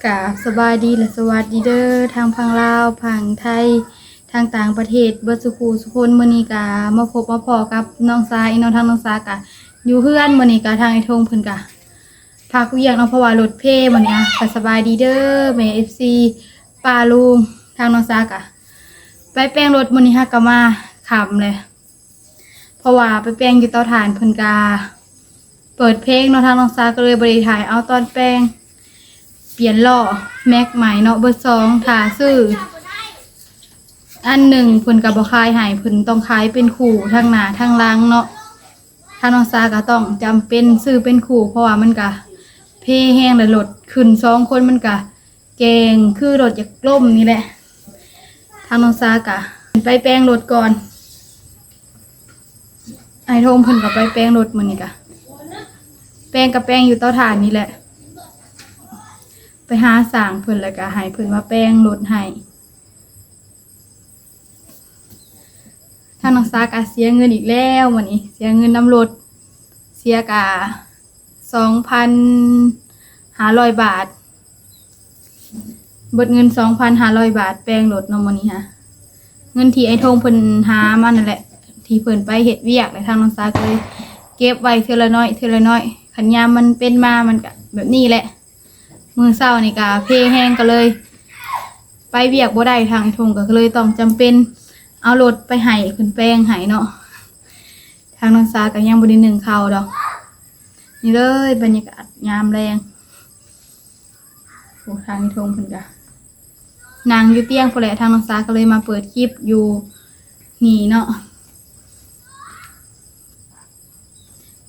ກາບສະບາຍດີ ແລະ ສະຫວັດດີເດີ ທັງຝັ່ງລາວ ຝັ່ງໄທ ທັງຕ່າງປະເທດ ເບິດສູ່ຜູ້ສູ່ຄົນ. ມື້ນີ້ກະມາພົບມາພໍ້ກັບນ້ອງຊາອີກເນາະ. ທາງນ້ອງຊາກະຢູ່ເຮືອນ ມື້ນີ້ກະທາງໄອ້ທົງເພິ່ນກະພັກວຽກເນາະ ເພາະວ່າລົດເພມື້ນີ້. ອະ ກະສະບາຍດີເດີແມ່ ເອັຟຊີ ປ້າລຸງ. ທາງນ້ອງຊາກະໄປແປງລົດ ມື້ນີ້ຫາກະມາຄ່ຳແຫຼະ ເພາະວ່າໄປແປງຢູ່ເຕົາຖ່ານ ເພິ່ນກະເປີດເພງເນາະ. ທາງນ້ອງຊາກະເລີຍບໍ່ໄດ້ຖ່າຍເອົາຕອນແປງ ປ່ຽນລໍ້ແມັກໃໝ່ເນາະ ເບີສອງ. ຖ້າຊື້ອັນໜຶ່ງເພິ່ນກະບໍ່ຂາຍໃຫ້ ເພິ່ນຕ້ອງຂາຍເປັນຄູ່ທັງໜ້າທັງຫຼັງເນາະ. ທາງນ້ອງຊາກະຕ້ອງຈຳເປັນຊື້ເປັນຄູ່ ເພາະວ່າມັນກະເພແຮງ ແລະ ລົດຂຶ້ນສອງຄົນມັນກະ ແກ່ງຄືລົດຢາກລົ້ມນີ້ແຫຼະ. ທາງນ້ອງຊາກະໄປແປງລົດກ່ອນ ໄອ້ທົງເພິ່ນກະໄປແປງລົດ ມື້ນີ້ກະແປງກະແປງຢູ່ເຕົາຖ່ານນີ້ແຫຼະ. ໄປຫາຊ່າງເພິ່ນ ແລ້ວກະໃຫ້ເພິ່ນມາແປງລົດໃຫ້. ທາງນ້ອງຊາກະເສຍເງິນອີກແລ້ວ ມື້ນີ້ເສຍເງິນນຳລົດ ເສຍກະສອງພັນຫ້າຮ້ອຍບາດ ເບິດເງິນສອງພັນຫ້າຮ້ອຍບາດ ແປງລົດເນາະມື້ນີ້ຫາ. ເງິນທີ່ໄອ້ທົງເພິ່ນຫາມານັ້ນແຫຼະ ທີ່ເພິ່ນໄປເຮັດວຽກ ແລ້ວທາງນ້ອງຊາກະເລີຍເກັບໄວ້ເທື່ອລະໜ້ອຍເທື່ອລະໜ້ອຍ. ຄັນຍາມມັນເປັນມາມັນກະແບບນີ້ແຫຼະ. ມື້ເຊົ້ານີ້ກະເພແຮງ ກະເລີຍໄປວຽກບໍ່ໄດ້ ທາງໄອ້ທົງກະເລີຍຕ້ອງຈຳເປັນເອົາລົດໄປໃຫ້ເພິ່ນແປງໃຫ້ເນາະ. ທາງນ້ອງຊາກະຍັງບໍ່ໄດ້ໜຶ້ງເຂົ້າດອກ. ນີ້ເລີຍບັນຍາກາດຍາມແລງ. ໂອ້ ທາງໄອ້ທົງເພິ່ນກະນັ່ງຢູ່ຕຽງພຸ້ນແຫຼະ ທາງນ້ອງຊາກະເລີຍມາເປີດຄລິບຢູ່ນີ້ເນາະ.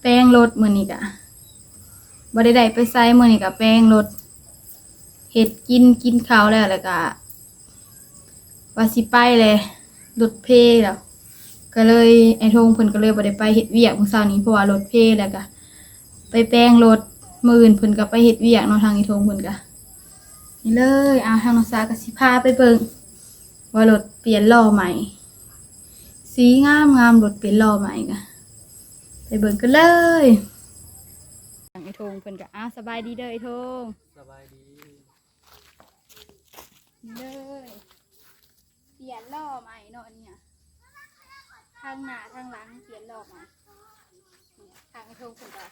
ແປງລົດ ມື້ນີ້ກະບໍ່ໄດ້ໄດ້ໄປໃສ ມື້ນີ້ກະແປງລົດ ເຮັດກິນ ກິນເຂົ້າແລ້ວ ແລ້ວກະວ່າຊິໄປແຫຼະ ລົດເພແລ້ວ ກະເລີຍ ໄອ້ທົງເພິ່ນກະເລີຍບໍ່ໄດ້ໄປເຮັດວຽກມື້ເຊົ້ານີ້ ເພາະວ່າລົດເພ ແລ້ວກະໄປແປງລົດ. ມື້ອື່ນເພິ່ນກະໄປເຮັດວຽກເນາະ ທາງໄອ້ທົງເພິ່ນກະ. ນີ້ເລີຍ ອາ ທາງນ້ອງຊາກະຊິພາໄປເບິ່ງວ່າລົດປ່ຽນລໍ້ໃໝ່ ສີງາມໆ ລົດປ່ຽນລໍ້ໃໝ່ກະ ໄປເບິ່ງກັນເລີຍ. ທາງໄອ້ທົງເພິ່ນກະ ອາ ສະບາຍດີເດີໄອ້ທົງ. ສະບາຍດີ. ນີ້ເລີຍ ປ່ຽນລໍ້ໃໝ່ເນາະ ອັນນີ້ ທາງໜ້າທາງຫຼັງປ່ຽນລໍ້ໃໝ່. ທາງໄອ້ທົງເພິ່ນກະ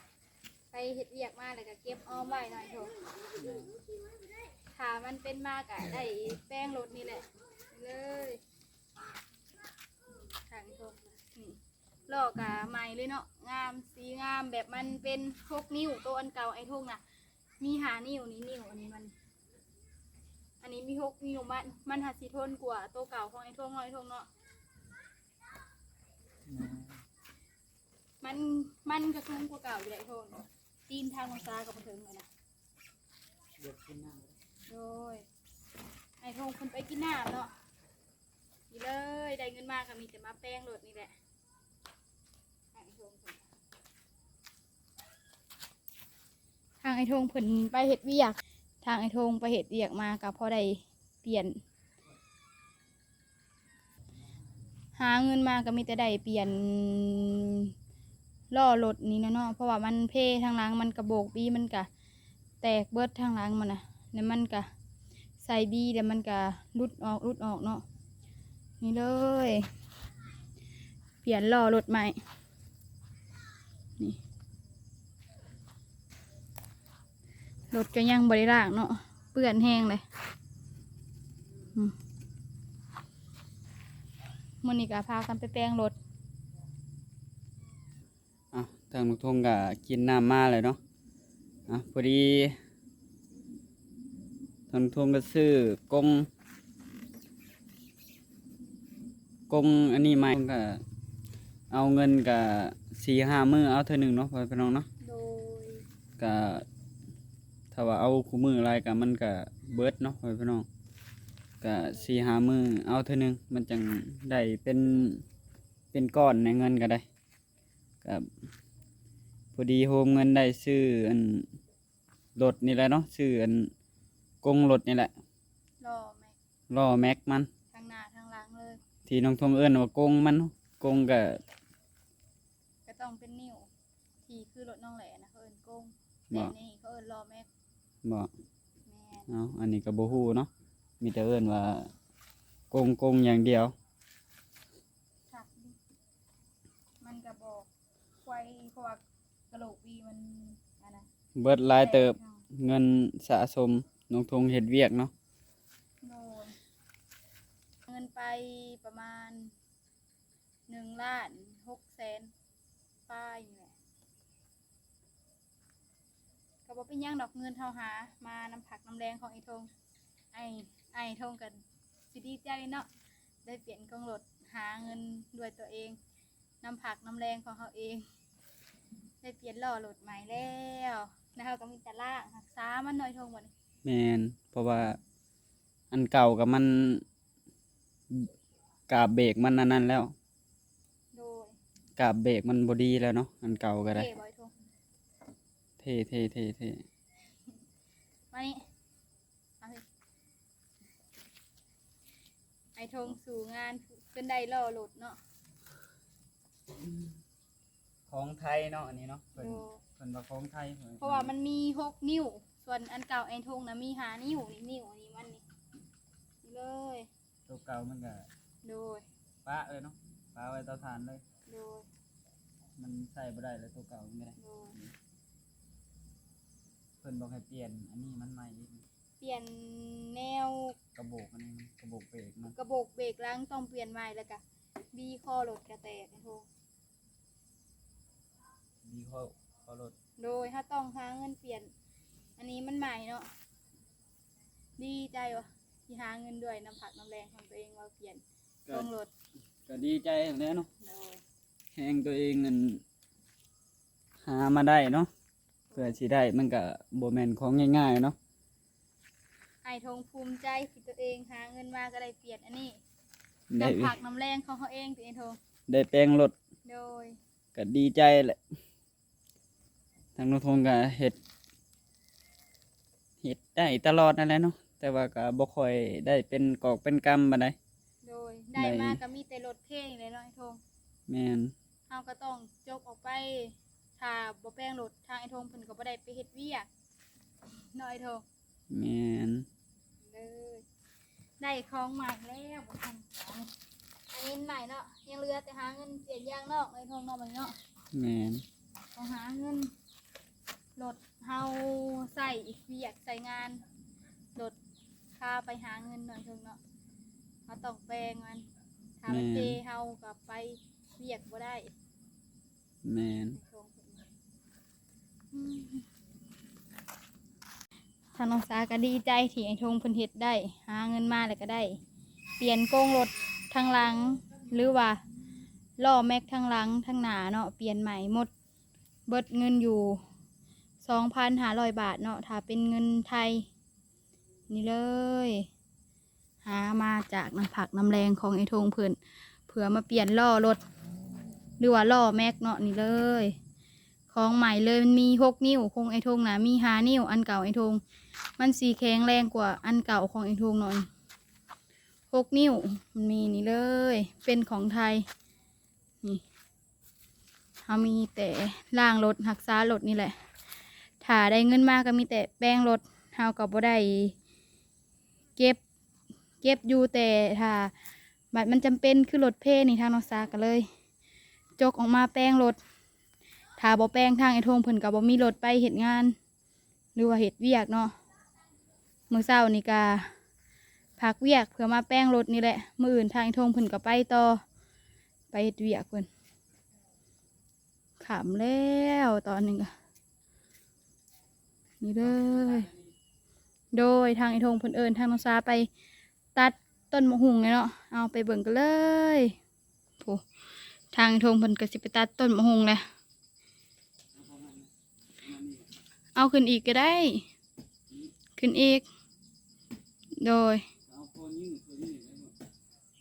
ໄປເຮັດວຽກມາ ແລ້ວກະເກັບອອມໄວ້ເນາະໄອ້ທົງ. ຖ້າມັນເປັນມາກະໄດ້ແປງລົດນີ້ແຫຼະ ນີ້ເລີຍ. ທາງໄອ້ທົງ ນີ້ ລໍ້ກະໃໝ່ເລີຍເນາະ ງາມ ສີງາມ ແບບມັນເປັນຫົກນິ້ວ ໂຕອັນເກົ່າໄອ້ທົງນະ ມີຫ້ານິ້ວ ນີ້ ນິ້ວອັນນີ້ມັນ ອັນນີ້ມີຫົກນິ້ວ ມັນ ມັນຫາກຊິທົນກວ່າໂຕເກົ່າຂອງໄອ້ທົງເນາະ ໄອ້ທົງເນາະ. ມັນ ມັນກະສູງກວ່າເກົ່າຢູ່ແຫຼະໄອ້ທົງ. ຕີນທາງນ້ອງຊາກະບໍ່ເຖິງແລ້ວນະ. ໂດຍ ໄອ້ທົງເພິ່ນໄປກິນນ້ຳເນາະ. ນີ້ເລີຍ ໄດ້ເງິນມາກະມີແຕ່ມາແປງລົດນີ້ແຫຼະ. ທາງໄອ້ທົງເພິ່ນ ທາງໄອ້ທົງເພິ່ນໄປເຮັດວຽກ ທາງໄອ້ທົງໄປເຮັດວຽກມາກະພໍໄດ້ປ່ຽນ ຫາເງິນມາກະມີແຕ່ໄດ້ປ່ຽນລໍ້ລົດນີ້ແຫຼະເນາະ ເພາະວ່າມັນເພ ທາງຫຼັງມັນກະໂບກບີ ມັນກະແຕກເບິດ ທາງຫຼັງມັນນະ ແລ້ວມັນກະໃສ່ບີ ແລ້ວມັນກະຫຼຸດອອກ ຫຼຸດອອກເນາະ. ນີ້ເລີຍ ປ່ຽນລໍ້ລົດໃໝ່ ນີ້ ລົດກະຍັງບໍ່ໄດ້ລ້າງເນາະ ເປື້ອນແຮງເລີຍ. ອືມ ມື້ນີ້ກະພາກັນໄປແປງລົດ. ອ່ະ ທາງລຸງທົງກະກິນນ້ຳມາແລ້ວເນາະ. ອ່ະ ພໍດີທາງລຸງທົງກະຊື້ກົງ ກົງອັນນີ້ໃໝ່ ກະເອົາເງິນກະສີ່ຫ້າມື້ເອົາເທື່ອໜຶ່ງເນາະ ພໍ່ແມ່ພີ່ນ້ອງເນາະ. ໂດຍ ກະຖ້າວ່າເອົາຄູ່ມື້ຫຼາຍກະມັນກະເບິດເນາະ ພໍ່ແມ່ພີ່ນ້ອງ. ກະສີ່ຫ້າມື້ເອົາເທື່ອໜຶ່ງ ມັນຈັ່ງໄດ້ເປັນ ເປັນກ້ອນໃນເງິນກະໄດ້. ກະພໍດີໂຮມເງິນໄດ້ຊື້ອັນລົດນີ້ແຫຼະເນາະ ຊື້ອັນກົງລົດນີ້ແຫຼະ ລໍ້ແມັກ ລໍ້ແມັກມັນ ທັງໜ້າທັງຫຼັງເລີຍ ທີ່ນ້ອງທົງເອີ້ນວ່າກົງມັນເນາະ. ກົງກະ ກະຕ້ອງເປັນນິ້ວ ທີ່ຄືລົດນ້ອງແຫຼນະ ເຂົາເອີ້ນກົງ ແຕ່ນີ້ເຂົາເອີ້ນລໍ້ແມັກ. ບໍ່? ແມ່ນ. ເອົ້າ ອັນນີ້ກໍບໍ່ຮູ້ເນາະ ມີແຕ່ເອີ້ນວ່າກົງ ກົງຢ່າງດຽວ. ຄັກຢູ່ ມັນກໍບໍ່ໄວ ເພາະວ່າກະໂຫຼກບີມັນອັນນະ ເບິດຫຼາຍເຕີບ ແຕກເນາະ. ເງິນສະສົມ ນ້ອງທົງເຮັດວຽກເນາະ. ໂດຍ ເງິນໄປປະມານ ໜຶ່ງລ້ານຫົກແສນປາຍນີ້ແຫຼະ. ກໍບໍ່ເປັນຫຍັງດອກ ເງິນເຮົາຫາມານຳພັກນຳແຮງຂອງອ້າຍທົງ ອ້າຍ ອ້າຍທົງກໍຊິດີໃຈເນາະ ໄດ້ປ່ຽນກົງລົດ ຫາເງິນດ້ວຍຕົວເອງ ນຳພັກນຳແຮງຂອງເຮົາເອງ ໄດ້ປ່ຽນລໍ້ລົດໃໝ່ແລ້ວ ແລ້ວເຮົາກໍມີແຕ່ລ້າງຮັກສາມັນເນາະອ້າຍທົງບັດນີ້. ແມ່ນ ເພາະວ່າ ອັນເກົ່າກໍມັນ ກາບເບກມັນອັນນັ້ນແລ້ວ. ໂດຍ ກາບເບກມັນບໍ່ດີແລ້ວເນາະ ອັນເກົ່າກໍໄດ້. ເທ່ບໍ່ອ້າຍທົງ? ເທ່ ເທ່ ເທ່ ເທ່. ມານີ້ ເອົາ ອ້າຍທົງສູ້ງານຈົນໄດ້ລໍ້ລົດເນາະ. ຂອງໄທເນາະ ອັນນີ້ເນາະ ເພິ່ນ ໂດຍ ເພິ່ນວ່າຂອງໄທ ເພາະວ່າມັນມີຫົກນິ້ວ ສ່ວນອັນເກົ່າອ້າຍທົງນະມີຫ້ານິ້ວ ນີ້ ນິ້ວອັນນີ້ມັນນີ້ ນີ້ເລີຍ ໂຕເກົ່າມັນກະ ໂດຍ ປະເລີຍເນາະ ປະໄວ້ເຕົາຖ່ານເລີຍ. ໂດຍ ມັນໃຊ້ບໍ່ໄດ້ແລ້ວ ໂຕເກົ່າມັນກະໄດ້. ໂດຍ ເພິ່ນບອກໃຫ້ປ່ຽນອັນນີ້ມັນໃໝ່ອີກ ປ່ຽນແນວ ກະໂບກອັນນີ້ ກະໂບກເບກມັນ ກະໂບກເບກຫຼັງຕ້ອງປ່ຽນໃໝ່ ແລ້ວກະບີຄໍລົດກະແຕກ ໂທ ບີຄໍ ຄໍລົດ. ໂດຍ ເຮົາຕ້ອງຫາເງິນປ່ຽນອັນນີ້ມັນໃໝ່ເນາະ. ດີໃຈວ່າຊິຫາເງິນດ້ວຍນຳພັກນຳແຮງຂອງຕົວເອງ ວ່າປ່ຽນ ກະ ໂຮງລົດ ກະດີໃຈຫັ້ນແຫຼະເນາະ. ໂດຍ ແຮງຕົວເອງນັ້ນຫາມາໄດ້ເນາະ ເພື່ອຊິໄດ້ ມັນກະບໍ່ແມ່ນຂອງງ່າຍໆເນາະ. ອ້າຍທົງພູມໃຈທີ່ຕົວເອງຫາເງິນມາກໍໄດ້ປ່ຽນອັນນີ້ ໄດ້ ນຳພັກນຳແຮງຂອງເຮົາເອງຕິອ້າຍທົງ ໄດ້ແປງລົດ. ໂດຍ ກໍດີໃຈແຫຼະ ທາງນ້ອງທົງກໍເຮັດ ເຮັດໄດ້ຕະຫຼອດນັ້ນແຫຼະເນາະ ແຕ່ວ່າກໍບໍ່ຄ່ອຍໄດ້ເປັນກອບເປັນກຳປານໃດ. ໂດຍ ໄດ້ ໄດ້ມາກໍມີແຕ່ລົດເພນີ້ແຫຼະເນາະອ້າຍທົງ. ແມ່ນ ເຮົາກໍຕ້ອງຈົກອອກໄປ ຖ້າບໍ່ແປງລົດ ທາງອ້າຍທົງເພິ່ນກໍບໍ່ໄດ້ໄປເຮັດວຽກເນາະອ້າຍທົງ. ແມ່ນ ເລີຍ ໄດ້ຂອງໃໝ່ແລ້ວ ບໍ່ທັນ ອັນນີ້ໃໝ່ເນາະ ຍັງເຫຼືອແຕ່ຫາເງິນປ່ຽນຢາງນອກອ້າຍທົງເນາະ ບັດນີ້ເນາະ. ແມ່ນ ຕ້ອງຫາເງິນ ລົດເຮົາໃຊ້ວຽກໃຊ້ງານ ລົດພາໄປຫາເງິນເນາະອ້າຍທົງເນາະ ເຮົາຕ້ອງແປງມັນ ຖ້າມັນ ແມ່ນ ເພເຮົາກໍໄປວຽກບໍ່ໄດ້. ແມ່ນ ທາງນ້ອງສາກໍດີໃຈທີ່ອ້າຍທົງເພິ່ນເຮັດໄດ້ ຫາເງິນມາແລ້ວກໍໄດ້ປ່ຽນໂກງລົດທາງຫຼັງ ຫຼືວ່າລໍ້ແມັກທາງຫຼັງທາງໜ້າເນາະ ປ່ຽນໃໝ່ໝົດ ເບິດເງິນຢູ່ສອງພັນຫ້າຮ້ອຍບາດເນາະ ຖ້າເປັນເງິນໄທ. ນີ້ເລີຍ ຫາມາຈາກນ້ຳພັກນ້ຳແຮງຂອງອ້າຍທົງເພິ່ນ ເພື່ອມາປ່ຽນລໍ້ລົດ ຫຼືວ່າລໍ້ແມັກເນາະ. ນີ້ເລີຍ ຂອງໃໝ່ເລີຍ ມັນມີຫົກນິ້ວ ຂອງອ້າຍທົງນະມີຫ້ານິ້ວ ອັນເກົ່າອ້າຍທົງມັນຊິແຂງແຮງກວ່າອັນເກົ່າຂອງອ້າຍທົງເນາະ. ຫົກນິ້ວ ມັນມີນີ້ເລີຍ ເປັນຂອງໄທ ນີ້ ເຮົາມີແຕ່ລ້າງລົດ ຮັກສາລົດນີ້ແຫຼະ ຖ້າໄດ້ເງິນມາກໍມີແຕ່ແປງລົດ ເຮົາກໍບໍ່ໄດ້ເກັບ ເກັບຢູ່ ແຕ່ຖ້າບັດມັນຈຳເປັນຄືລົດເພນີ້ ທາງນ້ອງສາກໍເລີຍຈົກອອກມາແປງລົດ ຖ້າບໍ່ແປງທາງອ້າຍທົງເພິ່ນກໍບໍ່ມີລົດໄປເຮັດງານ ຫຼືວ່າເຮັດວຽກເນາະ. ມື້ເຊົ້ານີ້ກະພັກວຽກເພື່ອມາແປງລົດນີ້ແຫຼະ ມື້ອື່ນທາງອ້າຍທົງເພິ່ນກໍໄປຕໍ່ ໄປເຮັດວຽກເພິ່ນ ຄ່ຳແລ້ວຕອນນີ້ກະ ນີ້ເດີ. ໂດຍ ທາງອ້າຍທົງເພິ່ນເອີ້ນທາງນ້ອງສາໄປຕັດຕົ້ນໝາກຫຸ່ງແຫຼະເນາະ ເອົາໄປເບິ່ງກັນເລີຍ. ໂອ້ ທາງອ້າຍທົງເພິ່ນກໍຊິໄປຕັດຕົ້ນໝາກຫຸ່ງແຫຼະ ເອົາຂຶ້ນອີກກໍໄດ້ ຂຶ້ນອີກ. ໂດຍ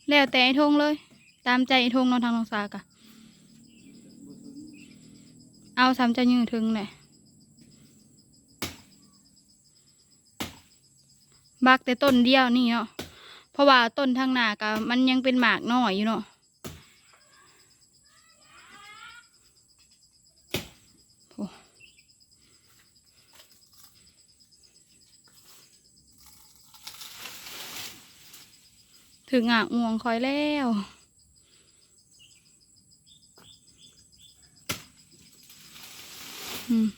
ແລ້ວແຕ່ອ້າຍທົງເລີຍ ຕາມໃຈອ້າຍທົງເນາະ ທາງນ້ອງສາກະ ເອົາສ່ຳເຈົ້າຍືດເຖິງແຫຼະ. ບັກແຕ່ຕົ້ນດຽວນີ້ເນາະ ເພາະວ່າຕົ້ນທາງໜ້າກະມັນຍັງເປັນໝາກນ້ອຍຢູ່ເນາະ. ໂອ້ ຖືກຫງາກມ່ວງຂ້ອຍແລ້ວ. ອືມ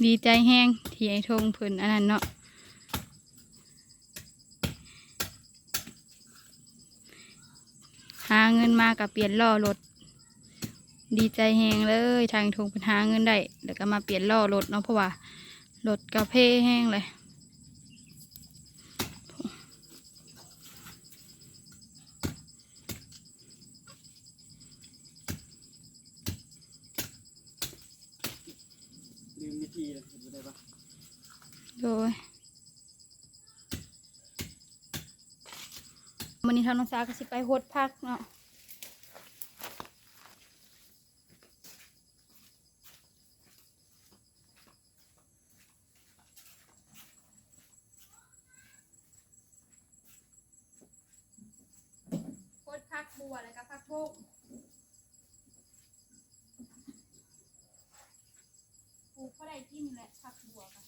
ດີໃຈແຮງທີ່ອ້າຍທົງເພິ່ນອັນນັ້ນເນາະ. ຫາເງິນມາກໍປ່ຽນລໍ້ລົດ ດີໃຈແຮງເລີຍ. ທາງທົ່ງເພິ່ນຫາເງິນໄດ້ ແລ້ວກໍມາປ່ຽນລໍ້ລົດເນາະ ເພາະວ່າລົດກໍເພແຮງເລີຍ. ລືມວິທີເລີຍ ເຮັດບໍ່ໄດ້ປະ? ໂດຍ. ມື້ນີ້ທາງນ້ອງສາກໍຊິໄປຫົດຜັກເນາະ ຫົດຜັກບົ່ວ ແລ້ວກໍຜັກບົ້ງ. ປູກພໍໄດ້ກິນແຫຼະ ຜັກບົ້ວກະ.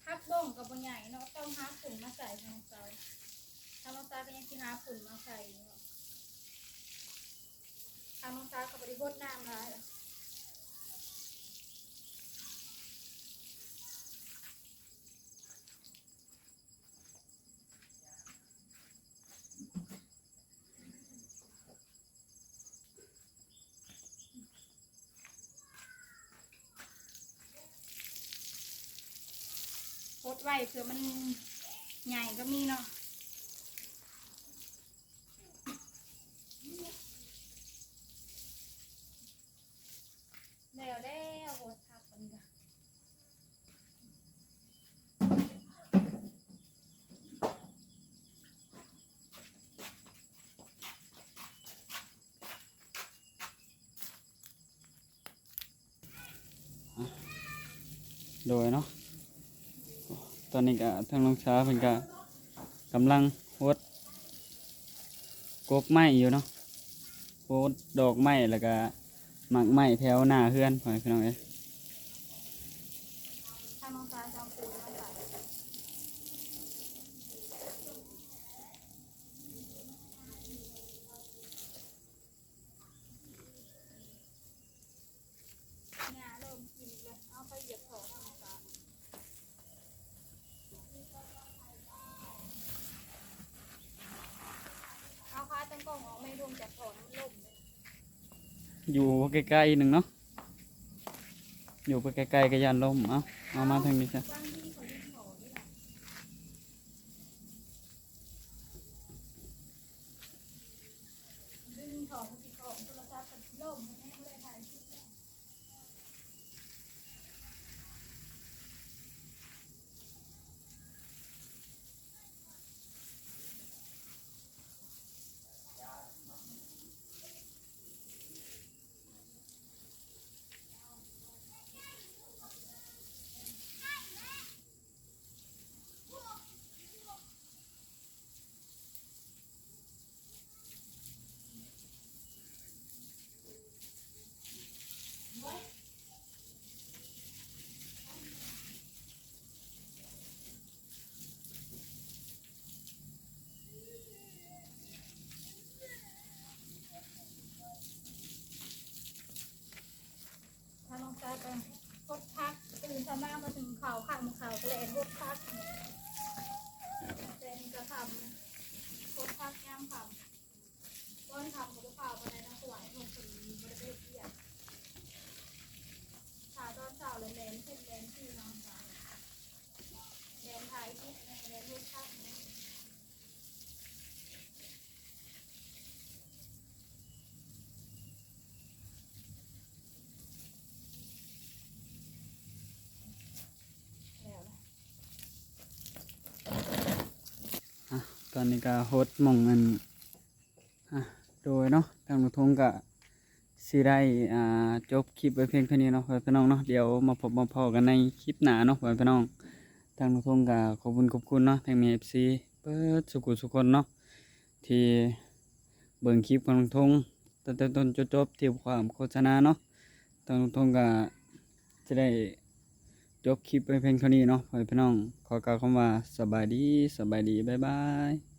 ຜັກບົ້ງກໍບໍ່ໃຫຍ່ເນາະ ຕ້ອງຫາຝຸ່ນມາໃສ່ທາງເກົ່າ. ທາງນ້ອງສາກໍຍັງຊິຫາຝຸ່ນມາໃສ່ຢູ່ເນາະ. ທາງນ້ອງສາກໍບໍ່ໄດ້ຫົດນ້ຳຫຼາຍ. ຫົດໄວ້ເພື່ອມັນໃຫຍ່ກໍມີເນາະ. ແລ້ວແລ້ວ ໂຫດຄັກປານນີ້ກະ. ໂດຍເນາະ ຕອນນີ້ກະທາງນ້ອງສາເພິ່ນກະກຳລັງຫົດ ກົກໄມ້ຢູ່ເນາະ ໂພດດອກໄມ້ ແລ້ວກະໝາກໄມ້ແຖວໜ້າເຮືອນ ພໍ່ແມ່ພີ່ນ້ອງເອີຍ. ຫຍ້າເລີ່ມກິນແລ້ວ ເອົາໄປຢຽບທໍ່ທາງອາກາດ. ເອົາຂາຕັ້ງກ້ອງອອກ ແມ່ລົງຈາກທໍ່ ມັນລົ້ມເດ້. ຢູ່ໃກ້ໆໜຶ່ງເນາະ ຢູ່ໄປໄກໆກໍຢ້ານລົ້ມ. ເອົາ ເອົາມາທາງນີ້ຊະ. ພານ້ອງຊາຍໄປຫົດຜັກ ຕື່ນເຊົ້າມາກໍໜຶ້ງເຂົ້າ ຂ້າວໝົດເຂົ້າກໍແລ່ນຫົດຜັກ. ແຕ່ນີ້ກໍຄ່ຳ ຫົດຜັກຍາມຄ່ຳ ຕອນຄ່ຳກໍບໍ່ຟ້າວປານໃດເນາະ ເພາະວ່າອ້າຍທົງເພິ່ນບໍ່ໄດ້ໄປເຮັດວຽກ. ຖ້າຕອນເຊົ້າແລ້ວແລ່ນພຸ້ນແລ່ນພີ້ເນາະ ແລ່ນ ອ່ະ ຕອນນີ້ກໍຫົດໝ່ອງອັນ ອ່ະ ໂດຍເນາະ ທາງລຸງທົງກະຊິໄດ້ ອ່າ ຈົບຄລິບໄວ້ພຽງເທົ່ານີ້ເນາະ ພໍ່ແມ່ພີ່ນ້ອງເນາະ. ດຽວມາພົບມາພໍ້ກັນໃນຄລິບໜ້າເນາະ ພໍ່ແມ່ພີ່ນ້ອງ. ທາງລຸງທົງກະຂອບຄຸນຂອບຄຸນເນາະ ທັງແມ່ເອັຟຊີເບິດສູ່ຜູ້ສູ່ຄົນເນາະ ທີ່ເບິ່ງຄລິບຂອງລຸງທົງຕັ້ງແຕ່ຕົ້ນຈົນຈົບ ທີ່ບໍ່ຂ້າມໂຄສະນາເນາະ. ທາງລຸງທົງກະຈະໄດ້ຈົບຄລິບໄວ້ພຽງເທົ່ານີ້ເນາະ ພໍ່ແມ່ພີ່ນ້ອງ. ຂໍກ່າວຄຳວ່າສະບາຍດີ ສະບາຍດີ ບາຍບາຍ.